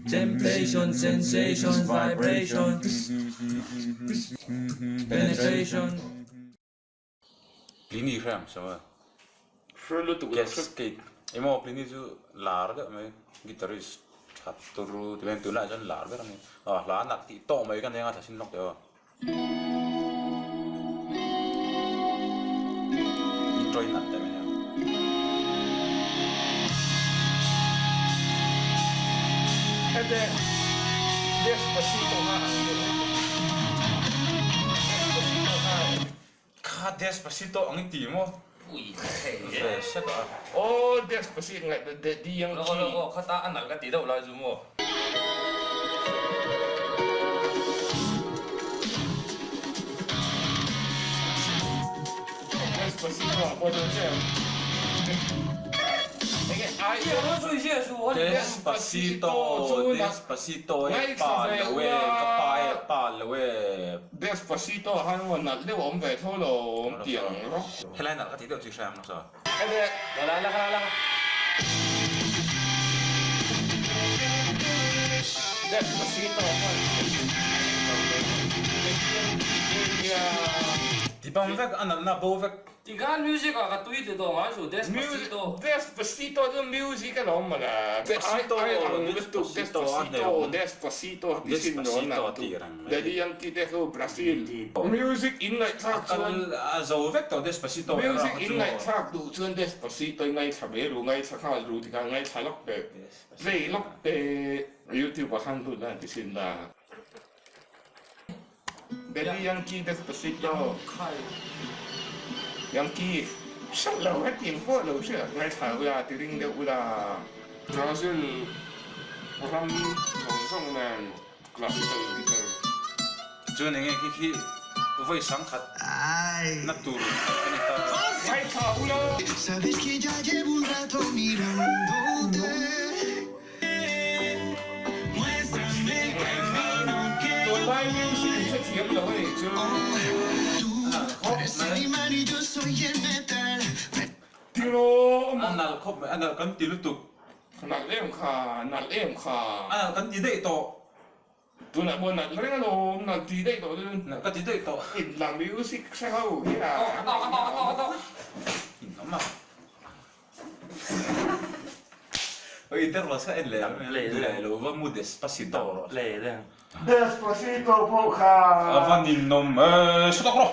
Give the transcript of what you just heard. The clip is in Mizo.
Temptation, sensation, vibration, penetration. Pliny hre ang saw a. Hre lutuk lo hre. Cascade. Emaw Pliny chu lar deuh mai guitarist tha turu ti mai tunlaiah chuan lar ber a ni. Aw hla nak tih tawh mai ka nia thla sin lawk teh aw. Intro in nalh teh mai nia. Hete Despacito kha ang deuh e. Despacito kha. Kha Despacito ang i ti maw? Ui ka thei e. Ve sek a. Aw Despacito ngaih ta Daddy Yankee. Lawk lawk aw khata a nalh ka ti deuh lai chu maw. Despacito ah pawh chuan che enge ai Despacito Despacito e pa lo e ka pa e pa lo e. Despacito ah khan maw nalh deuh a awm ve tho lo awm tih ang rawh. Helai nalh ka tih deuh chu i hre ang nasa. Enge. La la la la. Despacito khan Ti bang vek a nalhna bo vek. Tikhan music ah ka tui ti tawh ngai suh Despacito. Despacito chu music a lawm mawle. Despacito Despacito Despacito ti sin dawn a Daddy Yankee te chu Brazil. Music in ngaihthlak chuan A zo vek tawh Despacito Music in ngaihthlak duh chuan Despacito i ngaithla ve ru ngaithla nghal ru tikhan ngaithla lawk teh play lawk teh YouTube ah khan lut la ti sin la. Daddy Yankee Despacito Yankee hreuh lo hetiang pawh lo hriat ngaithla ula ti ring deuh ula. Brazil ram zawng zawng nen classical guitar. Chuan enge khi khi vawi sangkhat na tur a ni ta. Ngaithla ula. Tunlai music in hrethiam lo a nih chu. Tiraw A nalh khawp mai, a nalh kan ti lutuk. Nalh em kha, nalh em kha. A nalh kan ti daih tawh. Tunah pawh nalh reng alawm, nalh ti daih tawh chu. Nalh ka ti daih tawh. Inla music hre ho hi a. In awm a. Oi interval sa en leh ang leh lo va mu Despacito rawh. Despacito pawh kha. A va ninawm e, saw tak rawh.